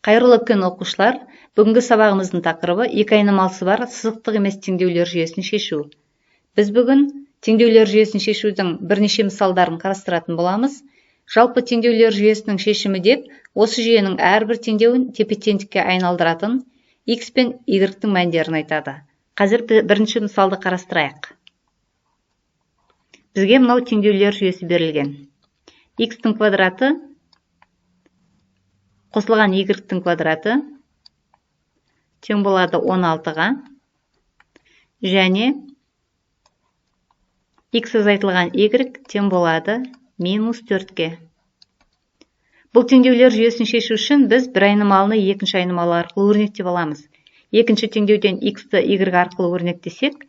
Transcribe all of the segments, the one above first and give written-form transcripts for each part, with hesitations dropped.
Қайырлы күн, оқушылар! Бүгінгі сабағымыздың тақырыбы екі айнымалысы бар сызықтық емес теңдеулер жүйесін шешу. Біз бүгін теңдеулер жүйесін шешудің бірнеше мысалдарын қарастыратын боламыз. Жалпы теңдеулер жүйесінің шешімі деп осы жүйенің әрбір теңдеуін тепе-теңдікке айналдыратын x пен y-тің мәндерін айтады. Қазір бірінші мысалды қарастырайық. Бізге мынау теңдеулер жүйесі берілген. X-тің квадраты қосылған y-тің квадраты тең болады 16-ға және x азайтылған y тең болады минус 4-ке. Бұл теңдеулер жүйесін шешу үшін біз бір айнымалыны екінші айнымалы арқылы өрнектеп аламыз. Екінші теңдеуден x-ті y арқылы өрнектесек,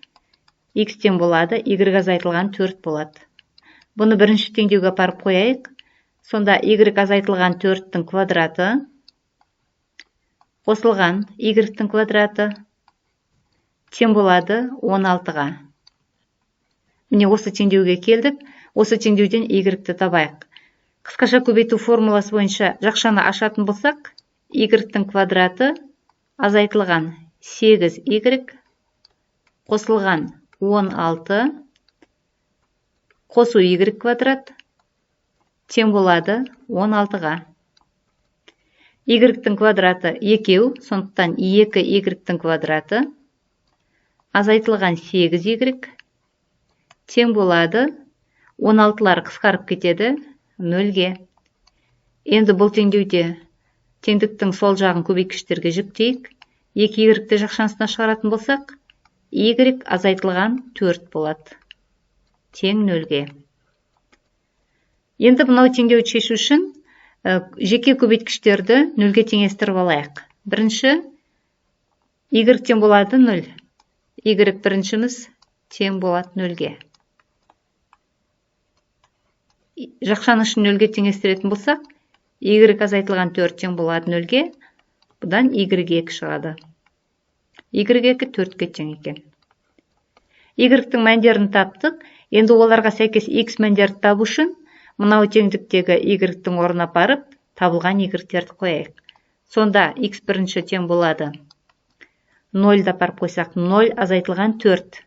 x тең болады, y азайтылған 4 болады. Бұны бірінші теңдеуге апарып қояйық. Сонда y азайтылған 4-тің квадраты қосылған y-тің квадраты тең болады 16-ға. Міне осы теңдеуге келдік. Осы теңдеуден y-ті табайық. Қысқаша көбейту формуласы бойынша жақшаны ашатын болсақ, y-тің квадраты азайтылған 8y қосылған 16 қосу y квадрат тең болады 16-ға. Y-тің квадраты 2, сондықтан 2y-тің квадраты азайтылған 8y тең болады 16-лар қысқарып кетеді 0-ге. Енді бұл теңдеуде теңдіктің сол жағын көбейткіштерге жүктейік. 2y-ті жақшаның шығаратын болсақ, y азайтылған 4 болады. Тең 0-ге. Енді мынау теңдеуді шешу үшін жеке көбейткіштерді 0-ге теңестіріп алайық. Бірінші y тең болады 0. Y біріншіміз тең болады 0-ге. Жақшаның ішін 0-ге теңестіретін болсақ, y азайтылған 4 тең болады 0-ге. Бұдан y 2 шығады. Y 2 4-ке тең екен. Y-тің мәндерін таптық. Енді оларға сәйкес x мәндерді табу үшін мынау теңдіктегі y-тің орнына апарып, табылған y-терді қояйық. Сонда x бірінші тең болады. 0-ді апарып қойсақ, 0 азайтылған 4,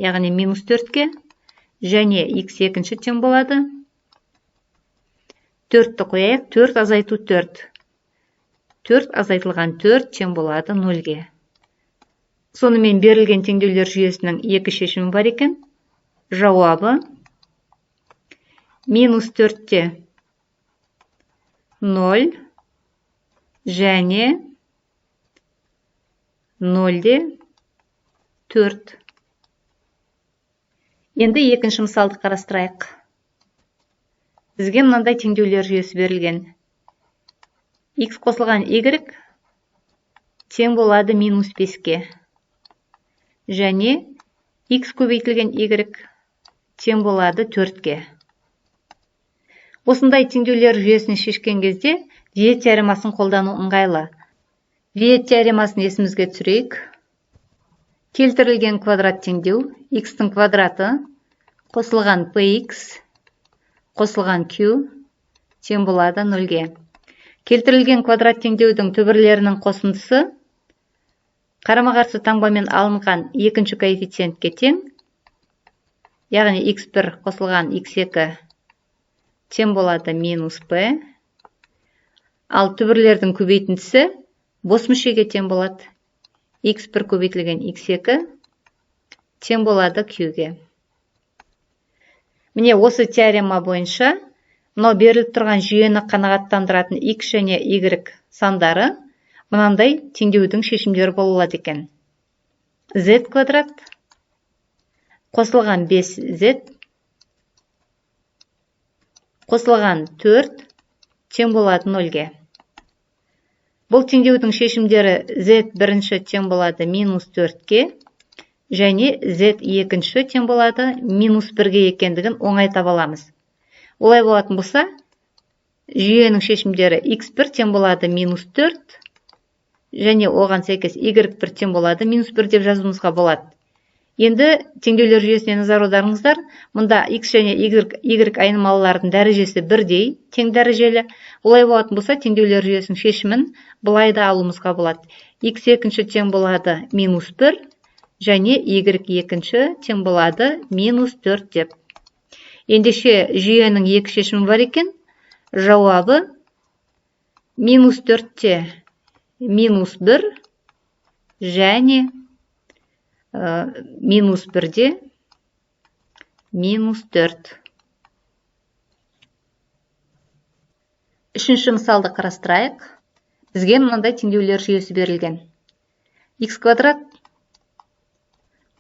яғни минус 4-ке, және x екінші тең болады. 4-ті қояйық, 4 азайту 4. 4 азайтылған 4 тең болады 0-ге. Сонымен берілген теңдеулер жүйесінің екі шешімі бар екен. Жауабы минус 4-те 0 және 0-де 4. Енді екінші мысалды қарастырайық. Бізге мынандай теңдеулер жүйесі берілген. X қосылған y тең болады минус 5-ке. Және x көбейтілген y тең болады 4-ке. Осындай теңдеулер жүйесін шешкен кезде Виет теоремасын қолдану ыңғайлы. Виет теоремасын есімізге түсірейік. Келтірілген квадрат теңдеу x-тің квадраты қосылған px қосылған q тең болады 0-ге. Келтірілген квадрат теңдеудің түбірлерінің қосындысы қарама-қарсы таңбамен алынған екінші коэффициентке тең, яғни x1 қосылған x2 тең болады минус p, ал түбірлердің көбейтіндісі бос мүшеге тең болады. x1 көбейтілген x2 тең болады q-ге. Міне осы теорема бойынша мынау беріліп тұрған жүйені қанағаттандыратын x және y сандары мынандай теңдеудің шешімдері бола алады екен. Z квадрат қосылған 5z қосылған 4 тең болады 0-ге. Бұл теңдеудің шешімдері z бірінші тең болады минус 4-ке және z екінші тең болады минус 1-ге екендігін оңай таба аламыз. Олай болатын болса, жүйенің шешімдері x1 тең болады минус 4 және оған сәйкес y1 тең болады минус 1 деп жазуымызға болады. Енді теңдеулер жүйесіне назар аударыңыздар. Мұнда x және y айнымалылардың дәрежесі бірдей, тең дәрежелі. Олай болатын болса, теңдеулер жүйесінің шешімін былай да алуымызға болады. X екінші тең болады минус 1 және y екінші тең болады минус 4 деп. Ендеше жүйенің екі шешімі бар екен. Жауабы минус 4-те минус 1 және минус 1-де минус 4. Үшінші мысалды қарастырайық. Бізге мынандай теңдеулер жүйесі берілген. X квадрат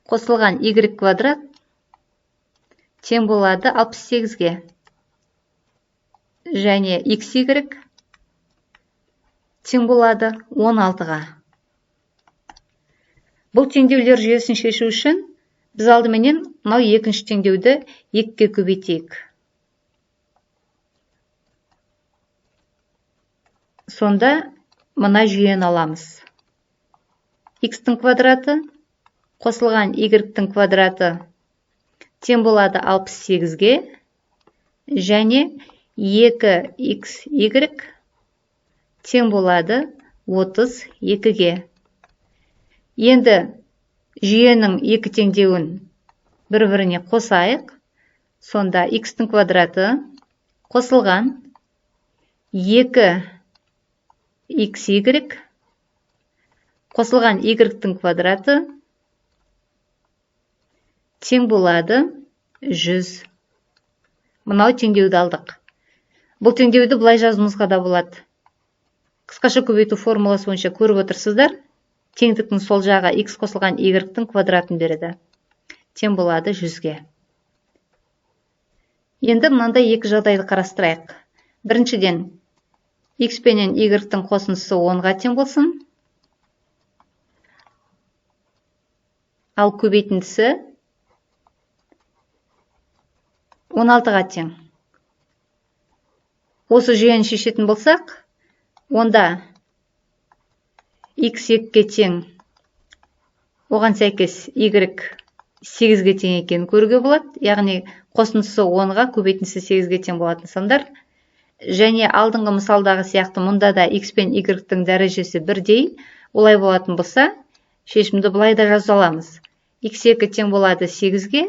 қосылған y квадрат тең болады 68-ге. Және xy тең болады 16-ға. Бұл теңдеулер жүйесін шешу үшін біз алдыменен мынау екінші теңдеуді 2-ге көбейтейік. Сонда мына жүйені аламыз. X-тің квадраты қосылған y-тің квадраты тең болады 68-ге және 2xy тең болады 32-ге. Енді жүйенің екі теңдеуін бір-біріне қосайық. Сонда x-тің квадраты қосылған 2xy қосылған y-тің квадраты тең болады 100. Мынау теңдеуді алдық. Бұл теңдеуді былай жазуымызға да болады. Қысқаша көбейту формуласы бойынша көріп отырсыздар. Теңдіктің сол жағы x қосылған y-тің квадратын береді. Тең болады 100-ге. Енді мынандай екі жағдайды қарастырайық. Біріншіден, x пенен y-тің қосындысы 10-ға тең болсын. Ал көбейтіндісі 16-ға тең. Осы жүйені шешетін болсақ, онда x 2-ге тең, оған сәйкес y 8-ге тең екенін көруге болады. Яғни қосындысы 10-ға, көбейтіндісі 8-ге тең болатын сандар. Және алдыңғы мысалдағы сияқты мұнда да x пен y-тің дәрежесі бірдей. Олай болатын болса, шешімді былай да жаза аламыз. X 2 тең болады 8-ге,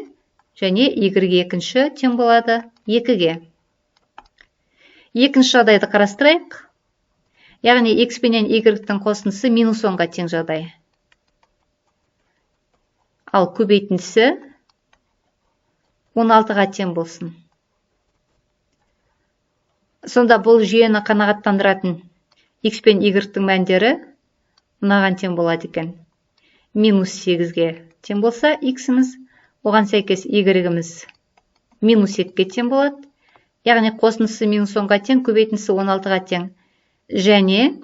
және y екінші тең болады 2-ге. Екінші жағдайды қарастырайық. Яғни x пенен y-тің қосындысы минус 10-ға тең жағдай. Ал көбейтіндісі 16-ға тең болсын. Сонда бұл жүйені қанағаттандыратын x пен y-тің мәндері мынаған тең болады екен. Минус 8-ге тең болса x-іміз, оған сәйкес y-іміз минус 2-ге тең болады. Яғни қосындысы минус 10-ға тең, көбейтіндісі 16-ға тең. Және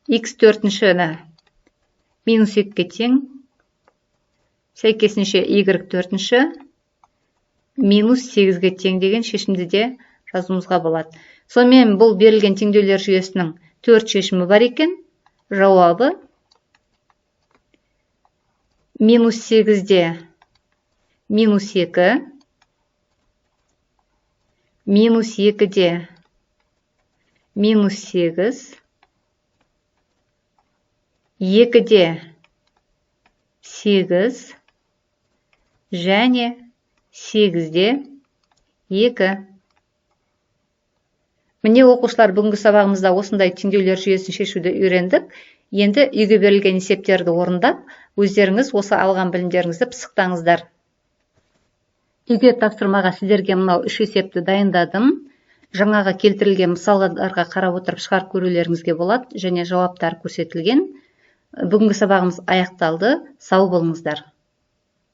x төртіншіні минус 2-ге тең, сәйкесінше y төртінші минус 8-ге тең деген шешімді де жазуымызға болады. Сонымен бұл берілген теңдеулер жүйесінің 4 шешімі бар екен. Жауабы минус 8-де минус 2, минус 2-де минус 8, 2-де 8 және 8-де 2. Міне оқушылар, бүгінгі сабағымызда осындай теңдеулер жүйесін шешуді үйрендік. Енді үйге берілген есептерді орындап, өздеріңіз осы алған білімдеріңізді пысықтаңыздар. Үйге тапсырмаға сіздерге мынау 3 есепті дайындадым. Жаңағы келтірілген мысалдарға қарап отырып шығарып көрулеріңізге болады және жауаптар көрсетілген. Бүгінгі сабағымыз аяқталды. Сау болыңыздар.